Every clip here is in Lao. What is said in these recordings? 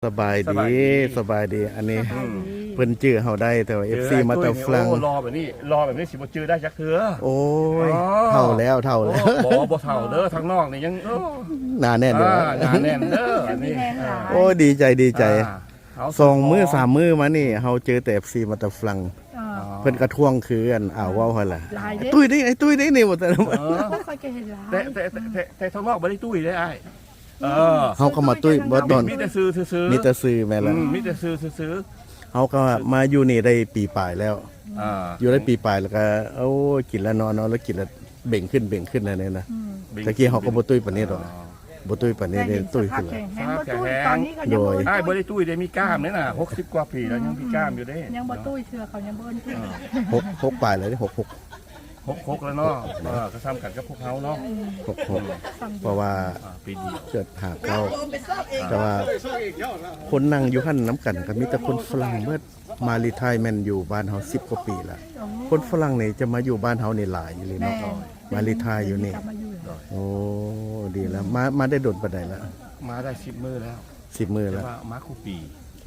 ສະບາຍດີ ສະບາຍດີ ສະບາຍດີ ອັນນີ້ ອືມ ເພິ່ນຈື່ເຮົາໄດ້ ແຕ່ວ່າເອັຟຊີມາແຕ່ຝຣັ່ງ ໂອ້ ຫຼໍ່ແບບນີ້ ຫຼໍ່ແບບນີ້ຊິບໍ່ຈື່ໄດ້ຈັກເທື່ອ ໂອ້ຍ ອໍ ເຖົ້າແລ້ວ ເຖົ້າແລ້ວ ໂອ້ ບໍ່ ບໍ່ເຖົ້າເດີ ທາງນອກນີ້ຍັງ ໂອ້ ໜາແໜ້ນຢູ່ ອ່າ ໜາແໜ້ນເດີ ອັນນີ້ ໂອ້ ດີໃຈ ດີໃຈ ອ່າ ສອງມື້ສາມມື້ມານີ້ ເຮົາເຈີແຕ່ເອັຟຊີມາແຕ່ຝຣັ່ງ ອ່າ ເພິ່ນກະທວງຄືອັນ ອ່າ ເວົ້າຫັ້ນລະ ຕຸ້ຍເດ້ ໄອ້ຕຸ້ຍເດ້ນີ້ ວ່າຊັ້ນ ເອີ ຂ້ອຍກໍເຫັນຫຼາຍ ແຕ່ ແຕ່ ແຕ່ ແຕ່ທາງນອກບໍ່ໄດ້ຕຸ້ຍເດ້ອ້າຍ ເອີ ເຮົາກໍມາຕຸ້ຍ ບໍ່ຕອນ ມີແຕ່ຊື່ຊື່ໆ ມີແຕ່ຊື່ ແມ່ນແລ້ວ ອືມ ມີແຕ່ຊື່ຊື່ໆ ເຮົາກໍມາຢູ່ນີ້ໄດ້ປີປາຍແລ້ວ ອ່າ ຢູ່ໄດ້ປີປາຍແລ້ວກໍ ໂອ້ຍ ກິນແລ້ວເນາະ ເນາະ ແລ້ວກິນແລ້ວເບັງຂຶ້ນ ເບັງຂຶ້ນ ອັນນີ້ນະ ອືມ ແຕ່ກີ້ເຮົາກໍບໍ່ຕຸ້ຍປານນີ້ດອກ ອ່າ ບໍ່ຕຸ້ຍປານນີ້ເດ້ ຕຸ້ຍຂຶ້ນແລ້ວ ສະພາບແຂງແຮງ ບໍ່ຕຸ້ຍ ຕອນນີ້ກໍຍັງບໍ່ ໂດຍ ອ້າຍບໍ່ໄດ້ຕຸ້ຍເດ້ ມີກ້າມເດ້ນະ ຫົກສິບກວ່າປີແລ້ວ ອືມ ຍັງມີກ້າມຢູ່ເດ້ ຍັງບໍ່ຕຸ້ຍເທື່ອ ເຂົາຍັງບໍ່ເອີ້ນຕຸ້ຍ ອ່າ ຫົກ ຫົກປາຍແລ້ວເດ້ ຫົກ ຫົກ ຫົກ ຫົກແລ້ວເນາະ ເອີ ກໍສ່ຳກັນກັບພວກເຮົາເນາະ ຫົກ ຫົກ ເພາະວ່າ ອ່າ ປີດຽວ ເກີດຫ້າເກົ້າ ແຕ່ວ່າຄົນນັ່ງຢູ່ຫັ້ນນຳກັນກໍມີແຕ່ຄົນຝຣັ່ງເບິດ ມາລີໄທແມ່ນຢູ່ບ້ານເຮົາສິບກວ່າປີລະ ຄົນຝຣັ່ງນີ້ຈະມາຢູ່ບ້ານເຮົານີ້ຫຼາຍອີ່ຫຼີເນາະ ແມ່ນ ມາລີໄທຢູ່ນີ້ ໂອ້ ດີແລ້ວ ມາ ມາໄດ້ດົນປານໃດລະ? ມາໄດ້ສິບມື້ແລ້ວ ສິບມື້ແລ້ວ ແຕ່ວ່າມາຄູ່ປີ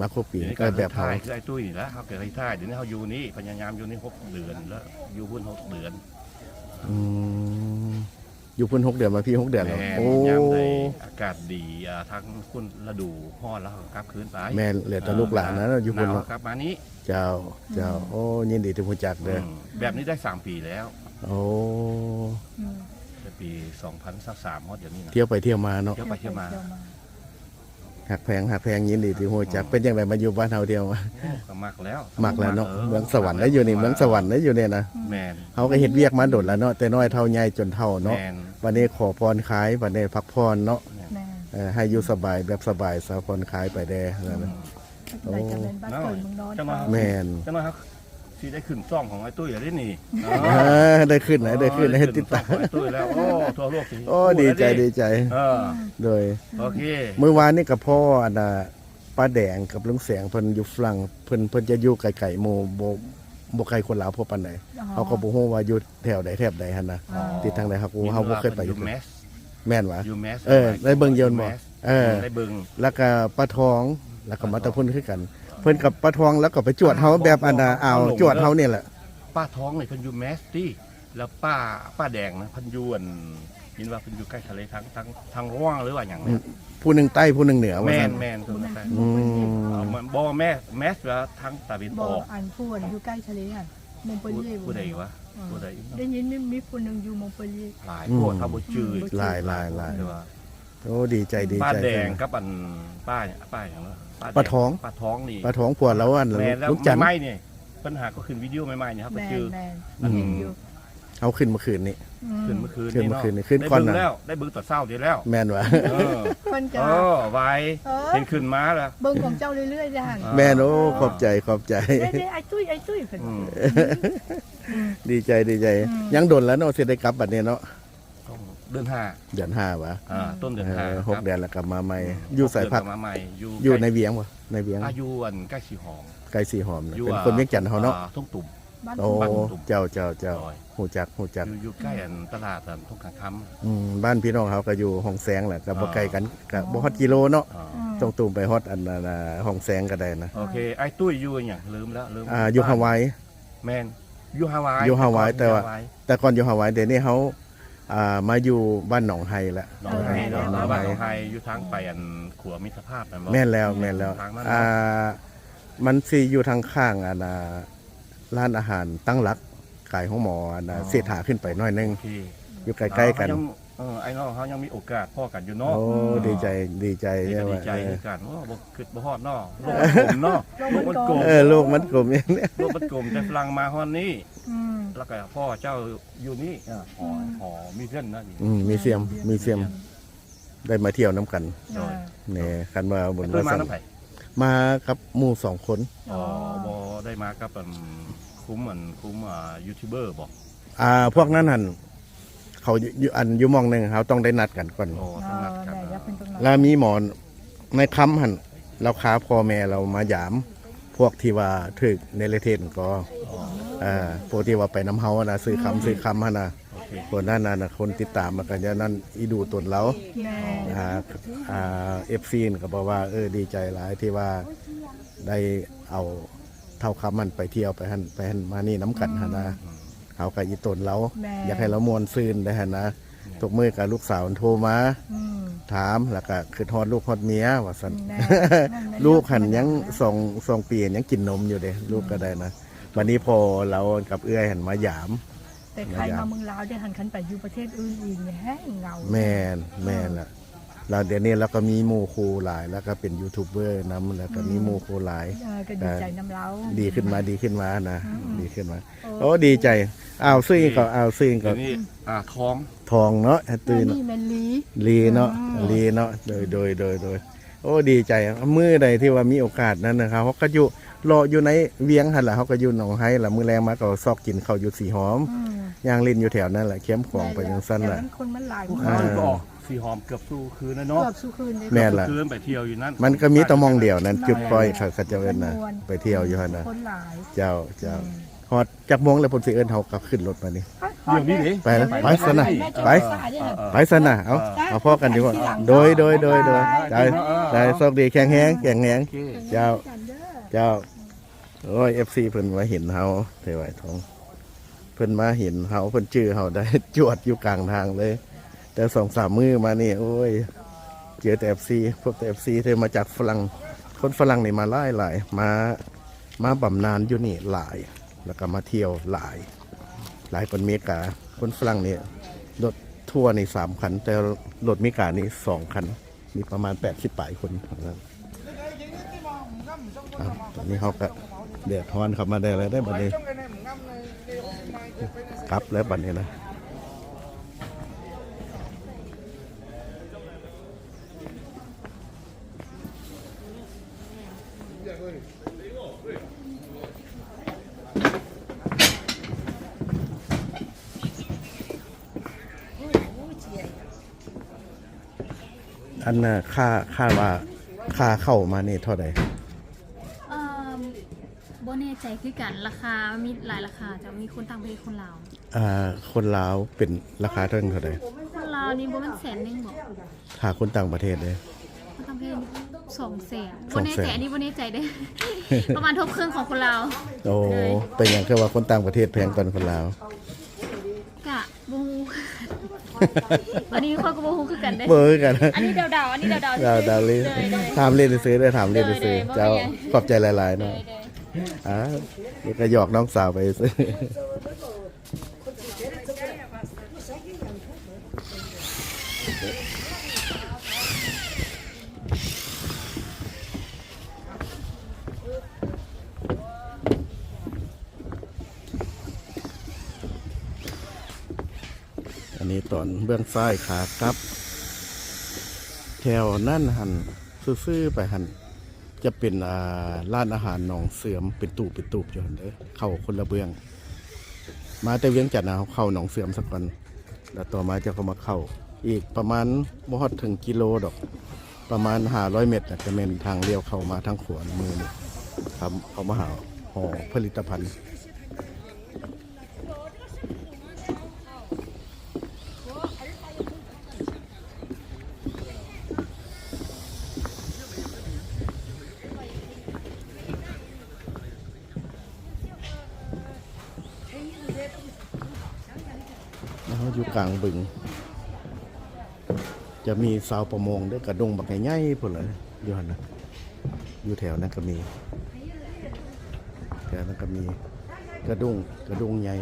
ມາຄູ່ປີ ເອີ ແບບເຮົາ ຄືອ້າຍຕຸ້ຍນີ້ລະ ເຮົາກໍໄດ້ຖ່າຍ ດຽວນີ້ເຮົາຢູ່ນີ້ ພະຍາຍາມຢູ່ນີ້ຫົກເດືອນແລ້ວ ຢູ່ພຸ້ນຫົກເດືອນ ອືມ ຢູ່ພຸ້ນຫົກເດືອນ ມາພີ້ຫົກເດືອນແລ້ວ ແມ່ນ ໂອ້ ຍາມໃດອາກາດດີ ອ່າ ທາງພຸ້ນລະດູຮ້ອນແລ້ວເຮົາກໍກັບຄືນໄປ ແມ່ນ ເຫຼືອແຕ່ລູກຫຼານນະ ເອີ ຢູ່ພຸ້ນເນາະ ເຮົາກັບມານີ້ ເຈົ້າ ເຈົ້າ ອືມ ໂອ້ ຍິນດີທີ່ຮູ້ຈັກເດີ ອືມ ແບບນີ້ໄດ້ສາມປີແລ້ວ ໂອ້ ອືມ ແຕ່ປີສອງພັນຊາວສາມຮອດດຽວນີ້ນະ ທ່ຽວໄປທ່ຽວມາເນາະ ທ່ຽວໄປທ່ຽວມາ ຮັກແພງ ຮັກແພງ ຍິນດີທີ່ຮູ້ຈັກ ອືມ ເປັນຈັ່ງໃດມາຢູ່ບ້ານເຮົາທ່ຽວ ໂອ້ ກໍມັກແລ້ວ ມັກແລ້ວເນາະ ເອີ ເມືອງສະຫວັນໄດ້ຢູ່ນີ້ ເມືອງສະຫວັນໄດ້ຢູ່ນີ້ນະ ແມ່ນ ເຮົາກໍເຮັດວຽກມາດົນແລ້ວເນາະ ແຕ່ນ້ອຍເທົ່າໃຫຍ່ຈົນເຖົ້າເນາະ ແມ່ນ ບັດນີ້ຂໍຜ່ອນຄາຍ ບັດນີ້ພັກຜ່ອນເນາະ ແມ່ນ ເອີ ໃຫ້ຢູ່ສະບາຍ ແບບສະບາຍຊະ ຜ່ອນຄາຍໄປແດ່ ອືມ ຈັ່ງໃດກໍແມ່ນບ້ານເກີດເມືອງນອນ ຈັ່ງໜ້ອຍ ແມ່ນ ຈັ່ງໜ້ອຍເຮົາຊິໄດ້ຂຶ້ນຊ່ອງຂອງອ້າຍຕຸ້ຍແລ້ວເດ້ນີ້ ເອີ ໄດ້ຂຶ້ນ ໄດ້ຂຶ້ນ ໄດ້ຕິດຕາມ ຂອງອ້າຍຕຸ້ຍແລ້ວ ໂອ້ ທົ່ວໂລກຊິ ໂອ້ ດີໃຈ ຮູ້ແລ້ວເດ້ ດີໃຈ ເອີ ໂດຍ ໂອເຄ ມື້ວານນີ້ກໍພໍ້ອັນນ່າ ປ້າແດງກັບລຸງແສງເພິ່ນຢູ່ຝຣັ່ງ ເພິ່ນ ເພິ່ນຈະຢູ່ໄກໆໝູ່ ບໍ່ ບໍ່ໃກ້ຄົນລາວພໍປານໃດ ອໍ ເຮົາກໍບໍ່ຮູ້ວ່າຢູ່ແຖວໃດແຖບໃດຫັ້ນນະ ອໍ ຕິດທາງໃດ ເຮົາກໍ ເຮົາບໍ່ເຄີຍໄປ ແມ່ນຫວາ ຢູ່ແມສ ເອີ ໄດ້ເບິ່ງຢູ່ບໍ່ ເອີ ໄດ້ເບິ່ງ ແລ້ວກໍປ້າທອງ ແລ້ວກໍມາແຕ່ພຸ້ນຄືກັນ ເພິ່ນກັບປ້າທອງ ແລ້ວກໍໄປຈວດເຮົາແບບອັນນ່າ ອ້າວ ຈວດເຮົານີ້ແຫຼະ ປ້າທອງນີ້ເພິ່ນຢູ່ແມສຕິ ແລ້ວປ້າ ປ້າແດງນະ ເພິ່ນຢູ່ອັນ ຍິນວ່າເພິ່ນຢູ່ໃກ້ທະເລ ທາງ ທາງ ທາງຮ່ວງ ຫຼືວ່າຫຍັງ ອືມ ຜູ້ໜຶ່ງໃຕ້ ຜູ້ໜຶ່ງເໜືອວ່າຊັ້ນ ແມ່ນໆ ຜູ້ໜຶ່ງໃຕ້ ອືມ ເອີ ບໍ່ແມ ແມສວ່າທາງຕາເວັນອອກ ບໍ່ ອັນຜູ້ອັນຢູ່ໃກ້ທະເລຫັ້ນ ມົງເປີເຢ ຜູ້ໃດວະ ຜູ້ໃດ ໄດ້ຍິນມີ ມີຜູ້ໜຶ່ງຢູ່ມົງເປີເຢ ຫຼາຍໂພດ ອືມ ເຮົາບໍ່ຈື່ ອືມ ຫຼາຍໆໆ ແຕ່ວ່າ ໂອ້ ດີໃຈ ດີໃຈ ປ້າແດງກັບອັນ ປ້າ ປ້າຫຍັງວະ ປ້າແດງ ປ້າທອງ ປ້າທອງນີ້ ປ້າທອງ ຜົວລາວອັນ ແມ່ນແລ້ວ ລຸງຈັນ ໃໝ່ໆນີ້ ເພິ່ນຫາກໍຂຶ້ນວິດີໂອໃໝ່ໆນີ້ ເຮົາກໍຈື່ ແມ່ນໆ ອືມ ເຫັນຢູ່ ເຮົາຂຶ້ນມື້ຄືນນີ້ ອືມ ຂຶ້ນມື້ຄືນນີ້ ຂຶ້ນມື້ຄືນນີ້ ຂຶ້ນກ່ອນນະ ໄດ້ເບິ່ງແລ້ວ ໄດ້ເບິ່ງຕອນເຊົ້ານີ້ແລ້ວ ແມ່ນຫວາ ເອີ ເພິ່ນກໍ ເອີ ໄວ ເອີ ເຫັນຂຶ້ນມາແລ້ວ ເບິ່ງຂອງເຈົ້າເລື້ອຍໆ ເຈົ້າຫັ້ນ ແມ່ນ ໂອ້ ອ່າ ຂອບໃຈ ຂອບໃຈ ເດ້ໆ ອ້າຍຕຸ້ຍ ອ້າຍຕຸ້ຍ ເພິ່ນ ອືມ ອືມ ດີໃຈ ດີໃຈ ອືມ ຍັງດົນແລ້ວເນາະ ຊິໄດ້ກັບບັດນີ້ເນາະ ຕ້ອງເດືອນຫ້າ ເດືອນຫ້າຫວາ ອ່າ ຕົ້ນເດືອນຫ້າ ເອີ ຫົກເດືອນແລ້ວກັບມາໃໝ່ ອືມ ຢູ່ໃສພັກ ຫົກເດືອນກັບມາໃໝ່ ຢູ່ ຢູ່ໃນວຽງບໍ່ ໃນວຽງ ອ່າ ຢູ່ອັນໃກ້ສີຫອມ ໃກ້ສີຫອມນະ ຢູ່ ເປັນຄົນວຽງຈັນເຮົາເນາະ ອ່າ ທົ່ງຕຸ່ມ ບ້ານ ໂອ້ ເຈົ້າ ເຈົ້າ ເຈົ້າ ໂດຍ ຮູ້ຈັກ ຮູ້ຈັກ ຢູ່ ຢູ່ໃກ້ອັນຕະຫຼາດອັນທົ່ງຄຳຄຳ ອືມ ບ້ານພີ່ນ້ອງເຮົາກໍຢູ່ຮ່ອງແສງແຫຼະ ກໍບໍ່ ອ່າ ໄກກັນ ກໍບໍ່ຮອດກິໂລເນາະ ອ່າ ອືມ ທົ່ງຕຸ່ມໄປຮອດອັນ ອັນ ອ່າ ຮ່ອງແສງກໍໄດ້ນະ ໂອເຄ ອ້າຍຕຸ້ຍຢູ່ຫຍັງ ລືມແລ້ວ ລືມ ອ່າ ຢູ່ຮາວາຍ ແມ່ນ ຢູ່ຮາວາຍ ຢູ່ຮາວາຍ ແຕ່ວ່າ ແຕ່ກ່ອນຢູ່ຮາວາຍ ດຽວນີ້ເຮົາ ອ່າ ມາຢູ່ບ້ານໜອງໄຮລະ ໜອງໄຮເນາະ ບ້ານໜອງໄຮ ຢູ່ທາງໄປອັນຂົວມິດຕະພາບນັ້ນບໍ່ ແມ່ນແລ້ວ ແມ່ນແລ້ວ ອ່າ ມັນຊິຢູ່ທາງຂ້າງອັນ ອ່າ ຮ້ານອາຫານຕັ້ງຫຼັກ ກາຍໂຮງໝໍອັນ ເສດຖາຂຶ້ນໄປໜ້ອຍໜຶ່ງ ໂອເຄ ຢູ່ໃກ້ໆກັນ ເອີ ອ້າຍນ້ອງເຮົາຍັງມີໂອກາດພໍ້ກັນຢູ່ເນາະ ໂອ້ ດີໃຈ ດີໃຈ ດີໃຈຄືກັນ ໂອ້ ບໍ່ຄິດບໍ່ຮອດເນາະ ໂລກມັນກົມເນາະ ໂລກມັນກົມ ເອີ ໂລກມັນກົມ ໂລກມັນກົມ ແຕ່ຝຣັ່ງມາຮອດນີ້ ອືມ ແລ້ວກໍພໍ່ເຈົ້າຢູ່ນີ້ ເອີ ຫໍ ຫໍມີເພື່ອນນະ ອືມ ມີສ່ຽມ ມີສ່ຽມ ໄດ້ມາທ່ຽວນຳກັນ ໂດຍ ແນ່ ຄັນວ່າບຸນວາສະນາ ມາກັບໝູ່ສອງຄົນ ອໍ ອໍ ບໍ່ໄດ້ມາກັບອັນ ຄຸ້ມອັນ ຄຸ້ມ ອ່າ ຢູທູບເບີບໍ່ ອ່າ ພວກນັ້ນຫັ້ນ ເຂົາຢູ່ ຢູ່ ອັນ ຢູ່ໝ່ອງໜຶ່ງ ເຮົາຕ້ອງໄດ້ນັດກັນກ່ອນ ອໍ ຕ້ອງນັດກັນ ແລ້ວມີໝໍໃນຄຳຫັ້ນ ລາວພາພໍ່ແມ່ລາວມາຢາມ ພວກທີ່ວ່າຖືກເນລະເທດກໍ ອໍ ເອີ ພວກທີ່ວ່າໄປນຳເຮົານະ ຊື້ຄຳ ຊື້ຄຳຫັ້ນນະ ໂອເຄ ຄົນນັ້ນ ອັນ ຄົນຕິດຕາມມັນກໍຢ່າງນັ້ນ ອີດູຕົນລາວ ແມ່ນ ອ່າ ອ່າ ເອັຟຊີ ກໍບອກວ່າ ເອີ ດີໃຈຫຼາຍທີ່ວ່າໄດ້ເອົາທ້າວຄຳຫັ້ນໄປທ່ຽວ ໄປຫັ້ນໄປຫັ້ນມານີ້ນຳກັນຫັ້ນນະ ອືມ ເຮົາກໍອີຕົນລາວ ແມ່ນ ຢາກໃຫ້ລາວມ່ວນຊື່ນໄດ້ຫັ້ນນະ ແມ່ນ ທຸກມື້ກໍລູກສາວໂທມາ ອືມ ຖາມ ແລ້ວກໍຄິດຮອດລູກຮອດເມຍວ່າຊັ້ນ ແມ່ນ ລູກຫັ້ນຍັງສອງ ສອງປີຍັງກິນນົມຢູ່ເດ້ ລູກກໍໄດ້ນະ ອືມ ບັດນີ້ພໍ່ລາວກັບເອື້ອຍຫັ້ນມາຢາມ ແຕ່ໃຄ່ມາເມືອງລາວເດ້ຫັ້ນ ຄັນໄປຢູ່ປະເທດອື່ນອີກນີ້ແຮງເຫງົາ ແມ່ນ ເອີ ແມ່ນລະ ແລ້ວດຽວນີ້ລາວກໍມີໝູ່ຄູ່ຫຼາຍ ແລ້ວກໍເປັນຢູທູບເບີນຳ ແລ້ວກໍມີ ອືມ ໝູ່ຄູ່ຫຼາຍ ເອີ ກໍດີໃຈນຳລາວ ດີຂຶ້ນມາ ດີຂຶ້ນມານະ ອືມ ດີຂຶ້ນມາ ໂອ້ ໂອ້ ດີໃຈ ອ້າວ ຊື່ຫຍັງກໍ ດຽວນີ້ ອ້າວ ຊື່ຫຍັງກໍ ດຽວນີ້ ອ່າ ທອງ ທອງເນາະ ແຕ່ນີ້ແມ່ນລີ ລີເນາະ ອືມ ລີເນາະ ໂດຍ ໂດຍ ໂດຍ ໂດຍ ໂອ້ ດີໃຈ ມື້ໃດທີ່ວ່າມີໂອກາດນັ້ນນະ ເຮົາກໍຢູ່ ເລາະຢູ່ໃນວຽງຫັ້ນລະ ເຮົາກໍຢູ່ໜອງໄຮລະ ມື້ແລງມາກໍຊອກກິນເຂົ້າຢູ່ສີຫອມ ອືມ ຍ່າງຫຼິ້ນຢູ່ແຖວນັ້ນລະ ແຄມຂອງໄປຈັ່ງຊັ້ນລະ ແຕ່ມັນຄົນມັນຫຼາຍ ອ່າ ກໍອອກສີຫອມເກືອບສູ່ຄືນນະເນາະ ເກືອບສູ່ຄືນເດ້ ແມ່ນລະ ຄືນໄປທ່ຽວຢູ່ນັ້ນ ມັນກໍມີແຕ່ໝ່ອງດຽວນັ້ນ ຈຸດປ່ອຍເຂົາເຈົ້າເອີ້ນນະ ໄປທ່ຽວຢູ່ຫັ້ນນະ ຄົນຫຼາຍ ເຈົ້າ ເຈົ້າ ອືມ ຮອດຈັກໂມງແລ້ວເພິ່ນຊິເອີ້ນເຮົາກັບຂຶ້ນລົດມານີ້ ດຽວນີ້ເດ້ ໄປລະ ໄປຊັ້ນນະ ໄປ ເອີ ໄປຊັ້ນນະ ເອົາ ເອີ ເອົາພໍ້ກັນດີກວ່າ ໂດຍ ໂດຍ ໂດຍ ໂດຍ ໄດ້ ເອີ ໄດ້ ເອີ ໂຊກດີ ແຂງແຮງ ແຂງແຮງ ໂອເຄ ເຈົ້າ ເຈົ້າ ໂອ້ຍ ເອັຟຊີ ເພິ່ນມາເຫັນເຮົາ ໄທຫວາຍທອງ ເພິ່ນມາເຫັນເຮົາ ເພິ່ນຈື່ເຮົາໄດ້ ຈວດຢູ່ກາງທາງເລີຍ ແຕ່ສອງສາມມື້ມານີ້ ໂອ້ຍ ເຈີແຕ່ເອັຟຊີ ພົບແຕ່ເອັຟຊີ ທີ່ມາຈາກຝຣັ່ງ ຄົນຝຣັ່ງນີ້ມາຫຼາຍໆ ມາ ມາບຳນານຢູ່ນີ້ຫຼາຍ ແລ້ວກໍມາທ່ຽວຫຼາຍ ຫຼາຍກວ່າເມກາ ຄົນຝຣັ່ງນີ້ລົດທົວນີ້ສາມຄັນ ແຕ່ລົດເມການີ້ສອງຄັນ ມີປະມານແປດສິບປາຍຄົນ ອ່າ ຕອນນີ້ເຮົາກໍແດດຮ້ອນເຂົ້າມາໄດ້ແລ້ວເດ້ບັດນີ້ ກັບແລ້ວບັດນີ້ນະ. ອັນນ່າ ຄ່າ ຄ່າວ່າ ຄ່າເຂົ້າມານີ້ເທົ່າໃດ? ເອີ່ມ ບໍ່ແນ່ໃຈຄືກັນ ລາຄາມີຫຼາຍລາຄາ ຈະມີຄົນຕ່າງປະເທດ ຄົນລາວ. ອ່າ ຄົນລາວເປັນລາຄາເທົ່າ ເທົ່າໃດ? ຄົນລາວນີ້ບໍ່ແມ່ນແສນໜຶ່ງບໍ? ຖ້າຄົນຕ່າງປະເທດເດ້? ຄົນຕ່າງປະເທດສອງແສນ ສອງແສນ ບໍ່ແນ່ໃຈ ອັນນີ້ບໍ່ແນ່ໃຈເດ້ ປະມານທົບເຄິ່ງຂອງຄົນລາວ. ໂອ້ ໂດຍ ເປັນຫຍັງຄືວ່າຄົນຕ່າງປະເທດແພງກວ່າຄົນລາວ? ກະບໍ່ຮູ້ ອັນນີ້ຂ້ອຍກໍບໍ່ຮູ້ຄືກັນເດ້ ບໍ່ຮູ້ຄືກັນ ອັນນີ້ເດົາໆ ອັນນີ້ເດົາໆ ເດົາໆເລີຍ ໂດຍໆ ຖາມຫຼິ້ນຊື່ໆເດີ ຖາມຫຼິ້ນຊື່ໆ ໂດຍໆ ເຈົ້າ ບໍ່ມີຫຍັງ ຂອບໃຈຫຼາຍໆເນາະ ໂດຍໆ ອ່າ ນີ້ກໍຫຍອກນ້ອງສາວໄປຊື່. ອັນນີ້ຕອນເບື້ອງຊ້າຍຂາກັບ ແຖວນັ້ນຫັ້ນ ຊື່ໆໄປຫັ້ນ ຈະເປັນ ອ່າ ຮ້ານອາຫານໜອງເສື່ອມ ເປັນຕູບເປັນຕູບຢູ່ຫັ້ນເດີ ເຂົ້າຄົນລະເບື້ອງ. ມາແຕ່ວຽງຈັນນະ ເຮົາເຂົ້າໜອງເສື່ອມສາກ່ອນ ແລ້ວຕໍ່ມາຈະເຂົ້າມາເຂົ້າ ອີກປະມານບໍ່ຮອດເຖິງກິໂລດອກ ປະມານຫ້າຮ້ອຍເມັດນະ ຈະແມ່ນທາງລ້ຽວເຂົ້າມາທາງຂວາມືນີ້ ເຂົ້າ ເຂົ້າມາຫາຫໍຜະລິດຕະພັນ. ເຮົາຢູ່ກາງບຶງ ຈະມີຊາວປະມົງເດີ ກະດົງບັກໃຫຍ່ໆພຸ້ນລະ ຢູ່ຫັ້ນນະ ຢູ່ແຖວນັ້ນກະມີ ແຖວນັ້ນກະມີ ກະດົງ ກະດົງໃຫຍ່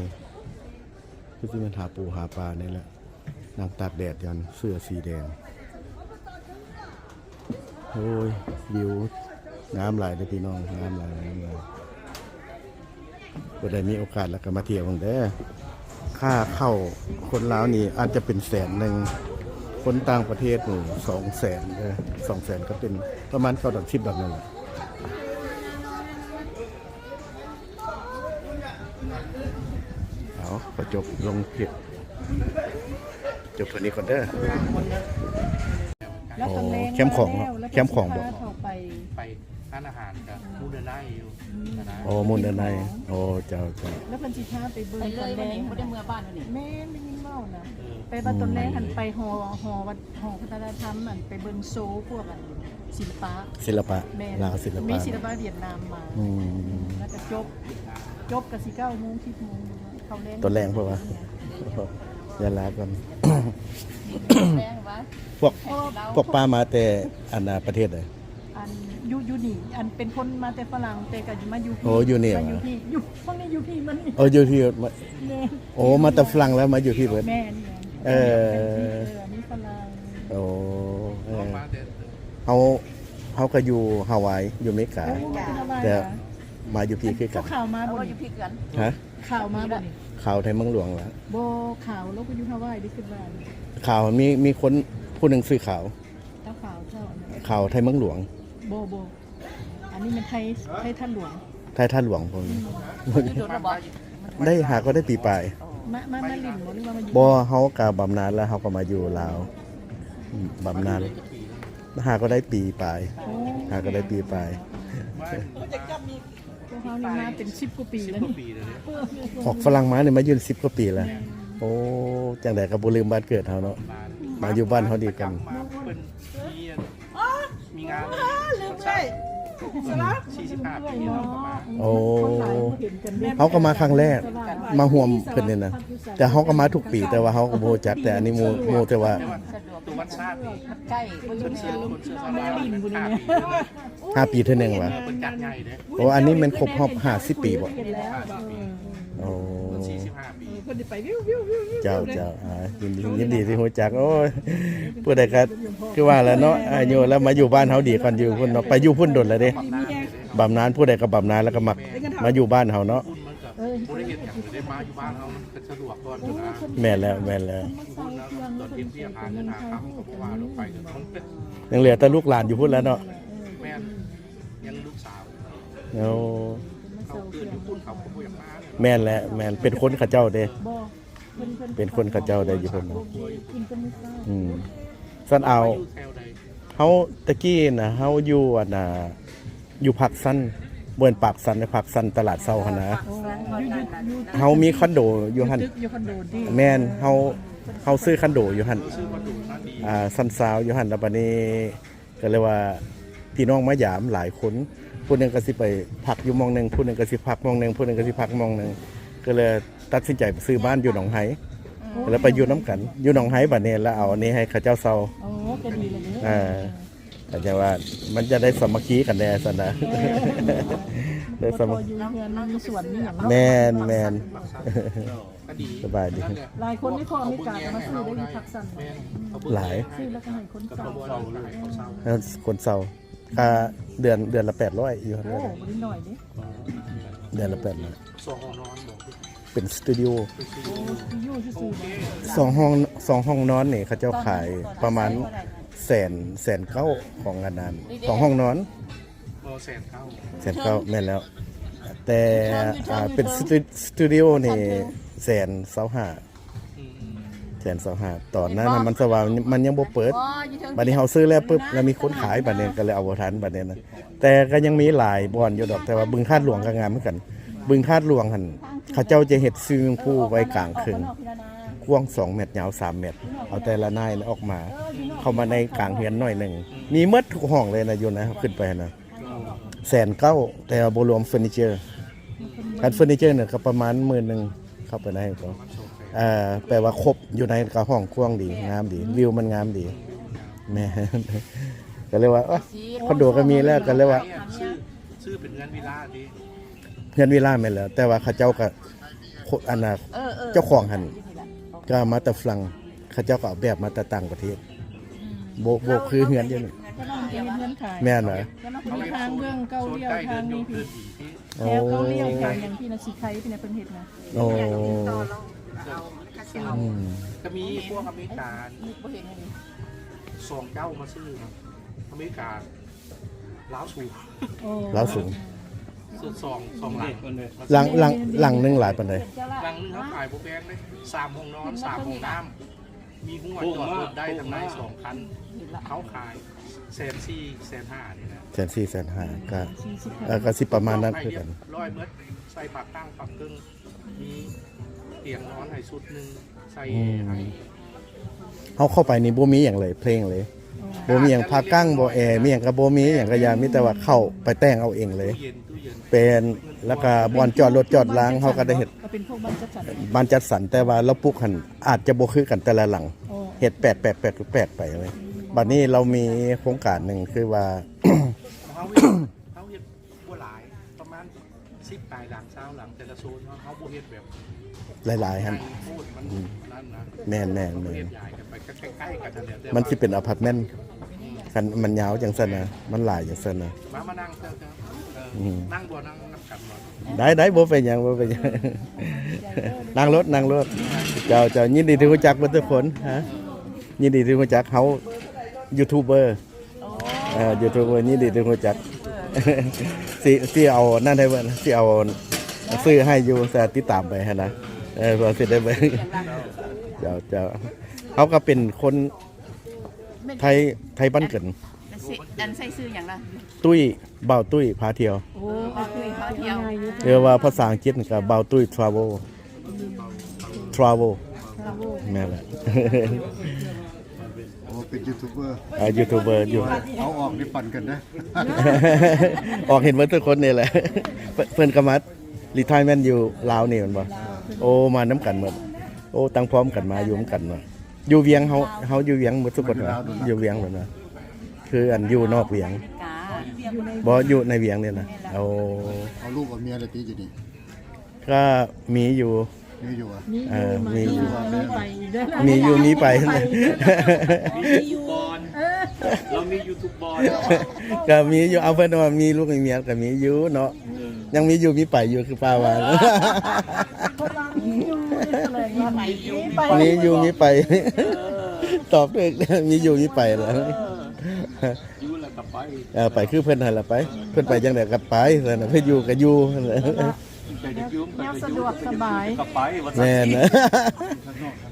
ຄືຊິແມ່ນຫາປູຫາປານີ້ແຫຼະ. ນັ່ງຕາກແດດຢູ່ຫັ້ນ ເສື້ອສີແດງ. ໂອ້ຍ ວິວງາມຫຼາຍເດີພີ່ນ້ອງ ງາມຫຼາຍ ງາມຫຼາຍ. ຜູ້ໃດມີໂອກາດແລ້ວກໍມາທ່ຽວເບິ່ງເດີ. ຄ່າເຂົ້າຄົນລາວນີ້ອາດຈະເປັນແສນໜຶ່ງ ຄົນຕ່າງປະເທດນີ້ສອງແສນເດີ ສອງແສນກໍເປັນປະມານເກົ້າດອນ ສິບດອນນັ້ນແຫຼະ. ເອົາ ຂໍຈົບລົງຄລິບ ຈົບເທົ່ານີ້ກ່ອນເດີ. ໂອ້ ແຄມຂອງ ແຄມຂອງບໍ? ໄປ ຮ້ານອາຫານກະມູນເດືອນໃນຢູ່ ອືມ ຫັ້ນນະ. ໂອ້ ມູນເດືອນໃນ. ໂອ້ ເຈົ້າ ເຈົ້າ. ແລ້ວເພິ່ນຊິພາໄປເບິ່ງ ໄປເລີຍ ຕອນແລງ ມື້ນີ້ບໍ່ໄດ້ເມືອບ້ານມື້ນີ້. ແມ່ນ ໄດ້ຍິນເວົ້ານະ. ເອີ ໄປວ່າຕອນແລງຫັ້ນ ອືມ ໄປຫໍ ຫໍວັດ ຫໍວັດທະນະທຳ ອັນ ໄປເບິ່ງໂຊພວກ ອັນ ສິລະປະ ສິລະປະ ແມ່ນ ລາວສິລະປະ ມີສິລະປະຫວຽດນາມມາ. ອືມ ແລ້ວກະຈົບ ຈົບກະຊິເກົ້າໂມງ ສິບໂມງ ເຂົ້າແລງ ຕອນແລງ ເພາະວ່າ ຢ່າລາກ່ອນ. ແລງຫວາ? ພວກ ເພາະວ່າ ພວກປ້າມາແຕ່ ອັນ ປະເທດໃດ? ອັນ ຢູ່ ຢູ່ນີ້ ອັນ ເປັນຄົນມາແຕ່ຝຣັ່ງ ແຕ່ກະມາຢູ່ ໂອ້ ຢູ່ນີ້ ມາຢູ່ ຫວາ? ທີ່ ຢູ່ ພວກນີ້ຢູ່ທີ່ໝົດນີ້. ໂອ້ ຢູ່ທີ່ ມາ ແມ່ນ ໂອ້ ມາແຕ່ຝຣັ່ງແລ້ວມາຢູ່ທີ່ເບິດ. ແມ່ນ ແມ່ນ. ເອີ ເປັນທີ່ ເອີ ອັນນີ້ຝຣັ່ງ. ໂອ້ ເອີ ເຮົາ ເຮົາກະຢູ່ຮາວາຍ ຢູ່ເມກາ ໂອ້ ຢູ່ຮາວາຍ ແຕ່ ຫວາ? ມາຢູ່ພີ້ຄືກັນ. ເຂົາມາບໍ່? ເຂົາຢູ່ພີ້ຄືກັນ. ຮະ? ຂາວມາບໍ່ນີ້? ຂາວໄທເມືອງຫຼວງລະ. ບໍ່ ຂາວລາວກະຢູ່ຮາວາຍເດ້ ຄິດວ່າ. ຂາວ ມີ ມີຄົນຜູ້ໜຶ່ງຊື່ຂາວ. ເຈົ້າຂາວ ເຈົ້າ ຂາວໄທເມືອງຫຼວງ. ບໍ່ ບໍ່ ອັນນີ້ແມ່ນໄທ ໄທທາດຫຼວງ. ໄທທາດຫຼວງພຸ້ນ. ອືມ ຢູ່ດົນແລ້ວບໍ່? ໄດ້ ຫາກໍໄດ້ປີປາຍ. ມາ ມາ ມາຫຼິ້ນບໍ່ ຫຼືວ່າມາຢູ່? ບໍ່ ເຮົາກະບຳນານແລ້ວ ເຮົາກໍມາຢູ່ລາວ. ອືມ ບຳນານ ຫາກໍໄດ້ປີປາຍ. ໂອ້ ຫາກໍໄດ້ປີປາຍ. ພວກເຮົານີ້ມາເປັນສິບກວ່າປີແລ້ວນີ້. ອອກຝຣັ່ງມານີ້ມາຢູ່ສິບກວ່າປີແລ້ວ. ແມ່ນ. ໂອ້ ຈັ່ງໃດກໍບໍ່ລືມບ້ານເກີດເຮົາເນາະ. ມາຢູ່ບ້ານເຮົາດີກວ່າ. ເພິ່ນມີ ມີງານ ລືມເລີຍ. ສີ່ສິບຫ້າປີເນາະ. ໂອ້ ເຮົາກໍມາຄັ້ງແລກ ມາຮ່ວມເພິ່ນນີ້ນະ. ແຕ່ເຮົາກໍມາທຸກປີ ແຕ່ວ່າເຮົາກໍບໍ່ຮູ້ຈັກ. ແຕ່ອັນນີ້ໝູ່ ໝູ່ແຕ່ວ່າ ສະດວກ ຕົວວັນຊາດນີ້ ໃກ້ ເພິ່ນເຊີນ ເພິ່ນເຊີນມາ ມາຫຼິ້ນບຸນນີ້ ຫ້າປີເທື່ອໜຶ່ງຫວາ? ເພິ່ນຈັດໃຫຍ່ເດ້. ໂອ້ ອັນນີ້ແມ່ນຄົບຮອບຫ້າສິບປີບໍ່? ຫ້າສິບປີ. ໂອ້ ສີ່ສິບຫ້າປີ. ເອີ ເພິ່ນໄດ້ໄປວິວໆໆໆ. ເຈົ້າ ເຈົ້າ ອ່າ ຍິນດີ ຍິນດີທີ່ຮູ້ຈັກ. ໂອ້ຍ ຜູ້ໃດກໍຄືວ່າແຫຼະເນາະ ອາຍຸແລ້ວ ມາຢູ່ບ້ານເຮົາດີກ່ອນຢູ່ພຸ້ນເນາະ. ໄປຢູ່ພຸ້ນດົນແລ້ວເດ້. ບຳນານ ຜູ້ໃດກໍບຳນານແລ້ວກໍມັກມາຢູ່ບ້ານເຮົາເນາະ. ເອີ ບໍ່ໄດ້ເຮັດຫຍັງເລີຍເດ້ ມາຢູ່ບ້ານເຮົາມັນກໍສະດວກກ່ອນນະ. ແມ່ນແລ້ວ ແມ່ນແລ້ວ. ຕອນເຮັດວຽກຫາເງິນຫາຄຳກໍບໍ່ວ່າດອກ ໄປກໍຕ້ອງ ຍັງເຫຼືອແຕ່ລູກຫຼານຢູ່ພຸ້ນແຫຼະເນາະ. ແມ່ນ ຍັງລູກສາວ. ໂອ້ ເຂົາເກີດຢູ່ພຸ້ນ ເຂົາກໍບໍ່ຢາກມາ. ແມ່ນແຫຼະ ແມ່ນ ເປັນຄົນເຂົາເຈົ້າເດ້. ບໍ່ ເປັນຄົນເຂົາເຈົ້າໄດ້ຢູ່ພຸ້ນເນາະ. ອືມ ຊັ້ນເອົາ ເຮົາແຕ່ກີ້ນະ ເຮົາຢູ່ອັນນ່າ ຢູ່ພາກຊັນ ບໍ່ແມ່ນປາກຊັນ ພາກຊັນຕະຫຼາດເຊົ້າຫັ້ນນະ. ເຮົາມີຄອນໂດຢູ່ຫັ້ນ. ແມ່ນ ເຮົາ ເຮົາຊື້ຄອນໂດຢູ່ຫັ້ນ. ອ່າ ຊັ້ນຊາວຢູ່ຫັ້ນ ແລ້ວບາດນີ້ ກໍເລີຍວ່າພີ່ນ້ອງມາຢາມຫຼາຍຄົນ ຜູ້ໜຶ່ງກໍຊິໄປພັກຢູ່ໝ່ອງໜຶ່ງ ຜູ້ໜຶ່ງກໍຊິພັກໝ່ອງໜຶ່ງ ຜູ້ໜຶ່ງກໍຊິພັກໝ່ອງໜຶ່ງ ກໍເລີຍຕັດສິນໃຈໄປຊື້ບ້ານຢູ່ໜອງໄຮ ແລ້ວໄປຢູ່ນຳກັນຢູ່ໜອງໄຮ. ບາດນີ້ແລ້ວເອົາອັນນີ້ໃຫ້ເຂົາເຈົ້າເຊົ່າ. ໂອ້ ກໍດີແລ້ວເດ້. ອ່າ ກໍຈະວ່າມັນຈະໄດ້ສາມັກຄີກັນແດ່ຊັ້ນນະ. ເອີ ໄດ້ສາມັກ ຢູ່ເຮືອນມີສວນມີຫຍັງເນາະ. ແມ່ນ ແມ່ນ. ສະບາຍດີ. ຫຼາຍຄົນໃນພວກອາເມລິກາກໍມາຊື້ໄດ້ຢູ່ພາກຊັນ. ຫຼາຍ ຊື້ແລ້ວກໍໃຫ້ຄົນເຊົ່າ. ເອີ ຄົນເຊົ່າ ຄ່າເດືອນ ເດືອນລະແປດຮ້ອຍຢູ່. ໂອ້ ບໍ່ໄດ້ໜ້ອຍເດ້. ເດືອນລະແປດຮ້ອຍ. ສອງຫ້ອງນອນບໍ່? ເປັນສະຕູດິໂອ. ເປັນສະຕູດິໂອ. ສະຕູດິໂອຊື່ໆ. ສອງຫ້ອງ ສອງຫ້ອງນອນນີ້ ເຂົາເຈົ້າຂາຍປະມານແສນ ແສນເກົ້າ ຂອງອັນນັ້ນ ສອງຫ້ອງນອນ. ບໍ່ ແສນເກົ້າ. ແສນເກົ້າ ແມ່ນແລ້ວ. ແຕ່ ອ່າ ເປັນສະຕູ ສະຕູດິໂອນີ້ ແສນຊາວຫ້າ. ອືມ ແສນຊາວຫ້າ. ຕອນນັ້ນນະ ມັນສະວ່າມັນຍັງບໍ່ເປີດ. ບັດນີ້ເຮົາຊື້ແລ້ວປຶບ ແລ້ວມີຄົນຂາຍ ບັດນີ້ກໍເລີຍເອົາບໍ່ທັນ ບັດນີ້ນະ. ແຕ່ກໍຍັງມີຫຼາຍບ່ອນຢູ່ດອກ ແຕ່ວ່າບຶງທາດຫຼວງກໍງາມຄືກັນ. ບຶງທາດຫຼວງຫັ້ນ ເຂົາເຈົ້າຈະເຮັດສະວິມພຸ້ນໄວ້ກາງເຄິ່ງ ກວ້າງສອງແມັດ ຍາວສາມແມັດ. ເອົາແຕ່ລະໜ່າຍອອກມາ ເຂົ້າມາໃນກາງເຮືອນໜ້ອຍໜຶ່ງ. ມີໝົດທຸກຫ້ອງເລີຍນະ ຢູ່ນະ ຂຶ້ນໄປຫັ້ນນະ. ແສນເກົ້າ ແຕ່ວ່າບໍ່ລວມເຟີນີເຈີ. ຄັນເຟີນີເຈີນີ້ກໍປະມານໝື່ນໜຶ່ງ ເຂົ້າໄປໃນກໍ ເອີ ແປວ່າຄົບຢູ່ໃນ ກໍຫ້ອງກວ້າງດີ ງາມດີ ວິວມັນງາມດີ. ແມ່ນ ກໍເລີຍວ່າ ເອີ ຄອນໂດກໍມີແລ້ວ ກໍເລີຍວ່າ ຊື້ ຊື້ເປັນເຮືອນວິລາຕິ? ເຮືອນວິລາແມ່ນແລ້ວ ແຕ່ວ່າເຂົາເຈົ້າກໍ ຄົນ ອັນນ່າ ເອີໆ ເຈົ້າຂອງຫັ້ນກໍມາແຕ່ຝຣັ່ງ ເຂົາເຈົ້າກໍເອົາແບບມາແຕ່ຕ່າງປະເທດ. ອືມ ບໍ່ ບໍ່ຄືເຮືອນຢູ່ນີ້. ເຈົ້າຂອງເຮັດເຮືອນຂາຍ. ແມ່ນຫວາ? ເຈົ້າຂອງເຮັດທາງເບື້ອງເກົ້າລ້ຽວ ທາງນີ້ພີ້ ແຖວເກົ້າລ້ຽວ ແຖວຫຍັງພີ້ນະ ສີໄຄພີ້ນະ ເພິ່ນເຮັດນະ. ໂອ້ ອືມ ກໍມີພວກອາເມລິກາ ບໍ່ເຫັນ ສອງເຈົ້າມາຊື້ນະ ອາເມລິກາ ລາວສູງ. ໂອ້ ລາວສູງ. ສ- ສອງ ສອງຫຼັງ ຫຼັງ ຫຼັງ ຫຼັງໜຶ່ງຫຼາຍປານໃດ? ຫຼັງໜຶ່ງເຮົາຂາຍບໍ່ແພງເດ້ ສາມຫ້ອງນອນ ສາມຫ້ອງນ້ຳ ມີຮົ້ວຈອດລົດໄດ້ທາງໃນສອງຄັນ ເຮົາຂາຍ ແສນສີ່ ແສນຫ້ານີ້ແຫຼະ ແສນສີ່ ແສນຫ້າ ກໍ ສີ່ສິບ ເອີ ກໍຊິປະມານນັ້ນຄືກັນ ຮ້ອຍໝົດ ໃສ່ຜ້າກ້າງຜ້າເຄິ່ງ ມີຕຽງນອນໃຫ້ຊຸດໜຶ່ງ ໃສ່ ອືມ ໃຫ້ ເຮົາເຂົ້າໄປນີ້ບໍ່ມີຫຍັງເລີຍ ເພງເລີຍ ອໍ ບໍ່ມີຫຍັງ ຜ້າກ້າງບໍ່ ແອ ມີຫຍັງກໍບໍ່ມີ ຫຍັງກໍຢ່າ ມີແຕ່ວ່າເຂົ້າໄປແຕ່ງເອົາເອງເລີຍ ຕູ້ເຢັນ ຕູ້ເຢັນ ແມ່ນ ແລ້ວກໍບ່ອນຈອດລົດຈອດລາງ ເຮົາກໍໄດ້ເຮັດ ກໍເປັນພວກບ້ານຈັດສັນ ບ້ານຈັດສັນ ແຕ່ວ່າລາວປຸກຫັ້ນອາດຈະບໍ່ຄືກັນແຕ່ລະຫຼັງ ອໍ ເຮັດແປກໆ ແປກໄປເລີຍ ອືມ ບັດນີ້ລາວມີໂຄງການໜຶ່ງ ຄືວ່າ ເຮົາເຮັດ ເຮົາເຮັດບໍ່ຫຼາຍ ປະມານສິບປາຍຫຼັງ ຊາວຫຼັງ ແຕ່ລະໂຊນເນາະ ເຮົາບໍ່ເຮັດແບບຫຼາຍໆຫັ້ນ ໃຫຍ່ໂພດ ມັນ ອືມ ນັ້ນນະ ແມ່ນໆໆ ເຮົາເຮັດຫຼາຍກັນໄປ ກໍໃກ້ໆກັນຫັ້ນແຫຼະ ແຕ່ ມັນຊິເປັນອາພາດເມັນ ອືມ ຄັນມັນຍາວຈັ່ງຊັ້ນນະ ມັນຫຼາຍຈັ່ງຊັ້ນນະ ມາ ມານັ່ງເທື່ອ ເອີ ອືມ ນັ່ງບໍ່ ນັ່ງນຳກັນບໍ່ ໄດ້ໆ ບໍ່ເປັນຫຍັງ ບໍ່ເປັນຫຍັງ ນັ່ງໂລດ ນັ່ງໂລດ ເຈົ້າ ເຈົ້າ ຍິນດີທີ່ຮູ້ຈັກເບິດທຸກຄົນ ຮະ ຍິນດີທີ່ຮູ້ຈັກ ເຮົາຢູທູບເບີ ເອີ ຢູທູບເບີ ຍິນດີທີ່ຮູ້ຈັກ ຊິ ຊິເອົານັ້ນໃຫ້ເບິ່ງ ຊິເອົາຊື່ໃຫ້ຢູ່ ຊິຕິດຕາມໄປຫັ້ນນະ ເອີ ເພື່ອຊິໄດ້ເບິ່ງ ເຈົ້າ ເຈົ້າ ເຮົາກໍເປັນຄົນໄທ ໄທບ້ານເກີດ ອັນ ອັນໃຊ້ຊື່ຫຍັງລະ? ຕຸ້ຍ ບ່າວຕຸ້ຍພາທ່ຽວ ໂອ້ ບ່າວຕຸ້ຍພາທ່ຽວ ຫຼືວ່າພາສາອັງກິດກໍບ່າວຕຸ້ຍທຣາເວວ ທຣາເວວ ທຣາເວວ ແມ່ນແຫຼະ ໂອ້ ເປັນຢູທູບເບີ ເອີ ຢູທູບເບີຢູ່ ເອົາອອກນີ້ປັ່ນກັນເດີ ອອກເຫັນເບິດທຸກຄົນນີ້ແຫຼະ ເພິ່ນ ເພິ່ນກໍມາຣີທາຍແມັນຢູ່ລາວນີ້ແມ່ນບໍ່? ໂອ້ ມານຳກັນໝົດ ໂອ້ ຕັ້ງພ້ອມກັນມາຢູ່ນຳກັນເນາະ ຢູ່ວຽງ ເຮົາ ເຮົາຢູ່ວຽງໝົດທຸກຄົນ ຢູ່ວຽງເບິດນະ ຄືອັນຢູ່ນອກວຽງ ບໍ່ ຢູ່ໃນວຽງນີ້ນະ ໂອ້ ເອົາລູກເອົາເມຍແລ້ວຕິຢູ່ນີ້? ກໍມີຢູ່ ມີຢູ່ຫວາ? ມີຢູ່ ເອີ ມີຢູ່ ມີຢູ່ ມີໄປອີກເດີ ມີຢູ່ມີໄປ ມີຢູ່ ເອີ ລາວມີຢູທູບເບີ ກໍມີຢູ່ ເອົາ ເພິ່ນວ່າມີລູກມີເມຍກໍມີຢູ່ເນາະ ເອີ ຍັງມີຢູ່ມີໄປຢູ່ ຄືປ້າວ່າ ມີຢູ່ມີໄປ ມີຢູ່ມີໄປ ເອີ ຕອບຖືກ ມີຢູ່ມີໄປແລ້ວ ເອີ ຢູ່ແລ້ວກໍໄປ ເອີ ໄປຄືເພິ່ນຫັ້ນລະໄປ ເພິ່ນໄປຈັ່ງໃດກໍໄປ ເພິ່ນຢູ່ກໍຢູ່ ແມ່ນ ຍາມສະດວກສະບາຍ ກໍໄປວ່າຊັ້ນ ແມ່ນ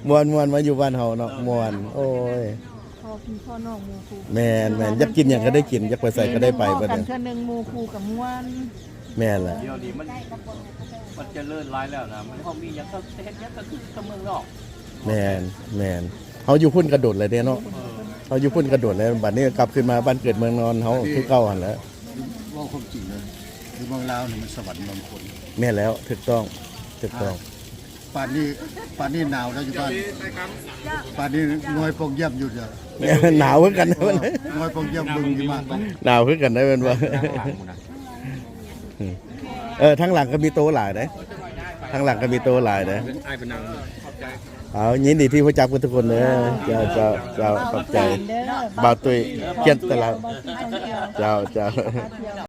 ມ່ວນໆ ມາຢູ່ບ້ານເຮົາເນາະ ເອີ ມ່ວນ ໂອ້ຍ ພໍພີ່ພໍນ້ອງໝູ່ຄູ່ ແມ່ນໆ ຢາກກິນຫຍັງກໍໄດ້ກິນ ຢາກໄປໃສກໍໄດ້ໄປ ໄດ້ພໍ້ກັນເທື່ອໜຶ່ງ ໝູ່ຄູ່ກໍມ່ວນ ແມ່ນແຫຼະ ດຽວນີ້ມັນ ມັນຈະເລີນຫຼາຍແລ້ວນະ ມັນ ເຮົາມີຫຍັງກໍເຮັດຫຍັງກໍຄືກັບເມືອງນອກ ແມ່ນໆ ເຮົາຢູ່ພຸ້ນກໍດົນແລ້ວເດ້ເນາະ ເອີ ເຮົາຢູ່ພຸ້ນກໍດົນແລ້ວ ບັດນີ້ກັບຄືນມາບ້ານເກີດເມືອງນອນເຮົາຄືເກົ່າຫັ້ນແຫຼະ ເວົ້າຄວາມຈິງເດີ ຢູ່ເມືອງລາວນີ້ມັນສະຫວັນເມືອງຄົນ ແມ່ນແລ້ວ ຖືກຕ້ອງ ຖືກຕ້ອງ ປານນີ້ ປານນີ້ໜາວແລ້ວຢູ່ບ້ານ ປານນີ້ງອຍປ່ອງຢ້ຽມຢູ່ເດີ ໜາວຄືກັນ ເອີ ງອຍປ່ອງຢ້ຽມເບິ່ງຫິມະ ໜາວຄືກັນໄດ໋ແມ່ນບໍ່? ເອີ ທາງຫຼັງກໍມີໂຕຫຼາຍເດ້ ທາງຫຼັງກໍມີໂຕຫຼາຍເດ້ ເອົາ ຍິນດີທີ່ຮູ້ຈັກເບິດທຸກຄົນເດີ ເຈົ້າ ເຈົ້າ ເຈົ້າ ຂອບໃຈ ບ່າວຕຸ້ຍ ຂຽນຕະລາດ ເຈົ້າ ເຈົ້າ.